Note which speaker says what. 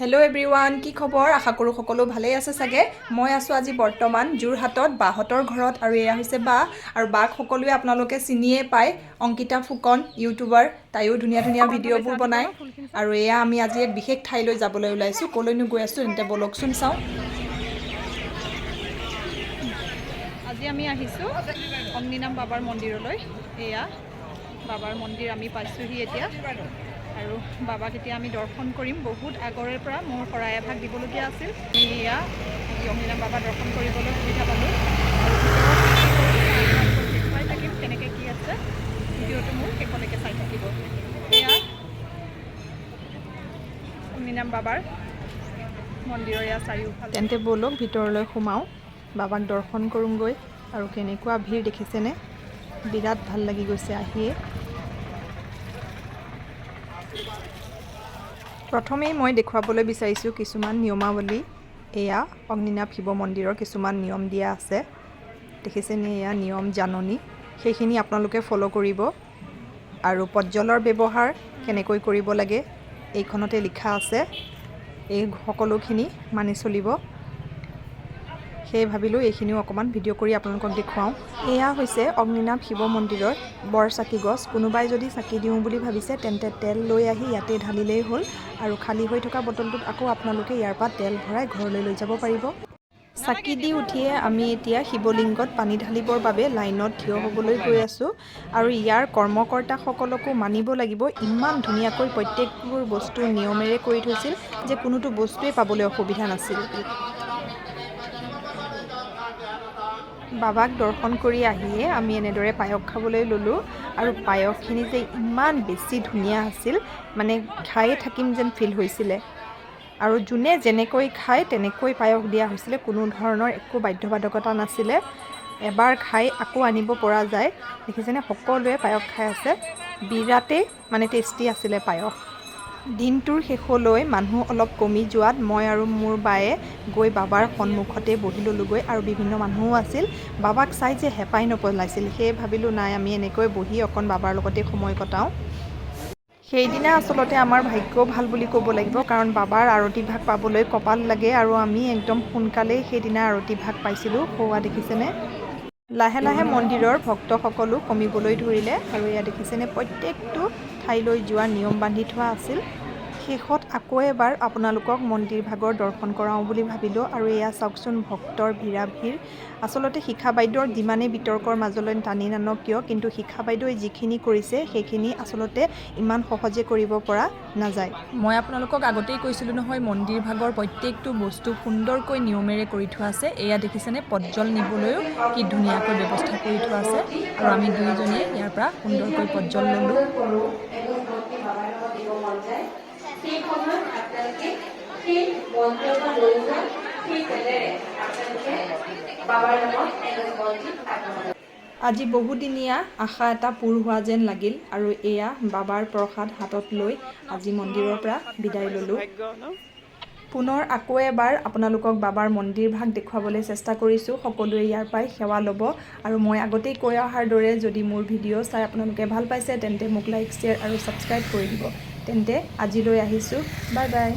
Speaker 1: Hello' everyone, কি খবৰ? আশা কৰোঁ সকলো ভালেই আছে চাগে। মই আছোঁ আজি বৰ্তমান যোৰহাটত বাহঁতৰ ঘৰত আৰু এয়া হৈছে বা। আৰু বাক সকলোৱে আপোনালোকে চিনিয়ে পায়, অংকিতা ফুকন, ইউটিউবাৰ। তাইও ধুনীয়া ধুনীয়া ভিডিঅ'বোৰ বনায়। আৰু এয়া আমি আজি এক বিশেষ ঠাইলৈ যাবলৈ ওলাইছোঁ। ক'লৈনো গৈ আছোঁ, তেন্তে ব'লকচোন চাওঁ। আজি আমি আহিছোঁ অগ্নিনাভ বাবাৰ মন্দিৰলৈ। এয়া বাবাৰ মন্দিৰ, আমি পাইছোঁহি এতিয়া আৰু বাবাক এতিয়া আমি দৰ্শন কৰিম। বহুত আগৰে পৰা মোৰ শৰাই এভাগ দিবলগীয়া আছিল। আমি এয়া আজি অগ্নিনাভ বাবা দৰ্শন কৰিবলৈ সুবিধা পালোঁ। আৰু ভিতৰত কি কি কৰোঁ আপোনালোকক দেখুৱাই থাকিম, কেনেকৈ কি আছে। ভিডিঅ'টো মোৰ শেষলৈকে চাই থাকিব। এয়া অগ্নিনাভ বাবাৰ মন্দিৰৰ এয়া চাৰিওফাল। তেন্তে ব'লক, ভিতৰলৈ সোমাওঁ, বাবাক দৰ্শন কৰোঁগৈ। আৰু কেনেকুৱা ভিৰ দেখিছেনে? বিৰাট ভাল লাগি গৈছে আহিয়ে। প্ৰথমেই মই দেখুৱাবলৈ বিচাৰিছোঁ কিছুমান নিয়মাৱলী। এয়া অগ্নিনাভ শিৱ মন্দিৰৰ কিছুমান নিয়ম দিয়া আছে, দেখিছেনে? এয়া নিয়ম জাননী, সেইখিনি আপোনালোকে ফ'ল' কৰিব। আৰু প্ৰজ্বলৰ ব্যৱহাৰ কেনেকৈ কৰিব লাগে, এইখনতে লিখা আছে। এই সকলোখিনি মানি চলিব। সেয়ে ভাবিলোঁ এইখিনিও অকণমান ভিডিঅ' কৰি আপোনালোকক দেখুৱাওঁ। এয়া হৈছে অগ্নিনাভ শিৱ মন্দিৰৰ বৰ চাকি গছ। কোনোবাই যদি চাকি দিওঁ বুলি ভাবিছে, তেন্তে তেল লৈ আহি ইয়াতে ঢালিলেই হ'ল। আৰু খালী হৈ থকা বটলটোত আকৌ আপোনালোকে ইয়াৰ পৰা তেল ভৰাই ঘৰলৈ লৈ যাব পাৰিব। চাকি দি উঠিয়ে আমি এতিয়া শিৱলিংগত পানী ঢালিবৰ বাবে লাইনত থিয় হ'বলৈ গৈ আছোঁ। আৰু ইয়াৰ কৰ্মকৰ্তাসকলকো মানিব লাগিব, ইমান ধুনীয়াকৈ প্ৰত্যেকবোৰ বস্তু নিয়মেৰে কৰি থৈছিল যে কোনোটো বস্তুৱেই পাবলৈ অসুবিধা নাছিল। বাবাক দৰ্শন কৰি আহিয়ে আমি এনেদৰে পায়স খাবলৈ ল'লোঁ। আৰু পায়সখিনি যে ইমান বেছি ধুনীয়া আছিল, মানে খায়ে থাকিম যেন ফিল হৈছিলে। আৰু যোনে যেনেকৈ খায় তেনেকৈ পায়স দিয়া হৈছিলে, কোনো ধৰণৰ একো বাধ্যবাধকতা নাছিলে। এবাৰ খাই আকৌ আনিব পৰা যায়। দেখিছেনে, সকলোৱে পায়স খাই আছে। বিৰাটেই মানে টেষ্টি আছিলে পায়স। দিনটোৰ শেষলৈ মানুহ অলপ কমি যোৱাত মই আৰু মোৰ বায়ে গৈ বাবাৰ সন্মুখতে বহি ল'লোগৈ। আৰু বিভিন্ন মানুহো আছিল। বাবাক চাই যে হেঁপাহ নপলাইছিল। সেয়ে ভাবিলোঁ, নাই, আমি এনেকৈ বহি অকণ বাবাৰ লগতে সময় কটাওঁ। সেইদিনা আচলতে আমাৰ ভাগ্যও ভাল বুলি ক'ব লাগিব, কাৰণ বাবাৰ আৰতি ভাগ পাবলৈ কপাল লাগে আৰু আমি একদম সোনকালেই সেইদিনা আৰতি ভাগ পাইছিলোঁ। সৌৱা দেখিছেনে, লাহে লাহে মন্দিৰৰ ভক্তসকলো কমিবলৈ ধৰিলে। আৰু এয়া দেখিছেনে, প্ৰত্যেকটো ঠাইলৈ যোৱাৰ নিয়ম বান্ধি থোৱা আছিল। শেষত আকৌ এবাৰ আপোনালোকক মন্দিৰ ভাগৰ দৰ্শন কৰাওঁ বুলি ভাবিলোঁ। আৰু এয়া চাওকচোন, ভক্তৰ ভিৰা ভিৰ। আচলতে শিখা বাইদেউৰ যিমানেই বিতৰ্কৰ মাজলৈ টানি নানক কিয়, কিন্তু শিখা বাইদেৱে যিখিনি কৰিছে, সেইখিনি আচলতে ইমান সহজে কৰিব পৰা নাযায়। মই আপোনালোকক আগতেই কৈছিলোঁ নহয়, মন্দিৰ ভাগৰ প্ৰত্যেকটো বস্তু সুন্দৰকৈ নিয়মেৰে কৰি থোৱা আছে। এয়া দেখিছেনে, প্ৰজ্বল নিবলৈও কি ধুনীয়াকৈ ব্যৱস্থা কৰি থোৱা আছে। আৰু আমি দুয়োজনীয়ে ইয়াৰ পৰা সুন্দৰকৈ প্ৰজ্বল ল'লোঁ।
Speaker 2: কৰোঁ, এগছ বন্তি বাবাৰ নামত দিব মন যায়, সেই সময়ত আপোনালোকে সেই মন্দিৰৰ পৰা লৈ যোৱা সেই তেলেৰে আপোনালোকে বাবাৰ নামত এগছ বন্তি আগবঢ়াব।
Speaker 1: আজি বহুদিনীয়া আশা এটা পূৰ হোৱা যেন লাগিল। আৰু এয়া বাবাৰ প্ৰসাদ হাতত লৈ আজি মন্দিৰৰ পৰা বিদায় ল'লোঁ। পুনৰ আকৌ এবাৰ আপোনালোকক বাবাৰ মন্দিৰ ভাগ দেখুৱাবলৈ চেষ্টা কৰিছোঁ। সকলোৱে ইয়াৰ পৰাই সেৱা ল'ব। আৰু মই আগতেই কৈ অহাৰ দৰে, যদি মোৰ ভিডিঅ' চাই আপোনালোকে ভাল পাইছে, তেন্তে মোক লাইক, শ্বেয়াৰ আৰু ছাবস্ক্ৰাইব কৰি দিব। তেন্তে আজিলৈ আহিছোঁ, বাই বাই।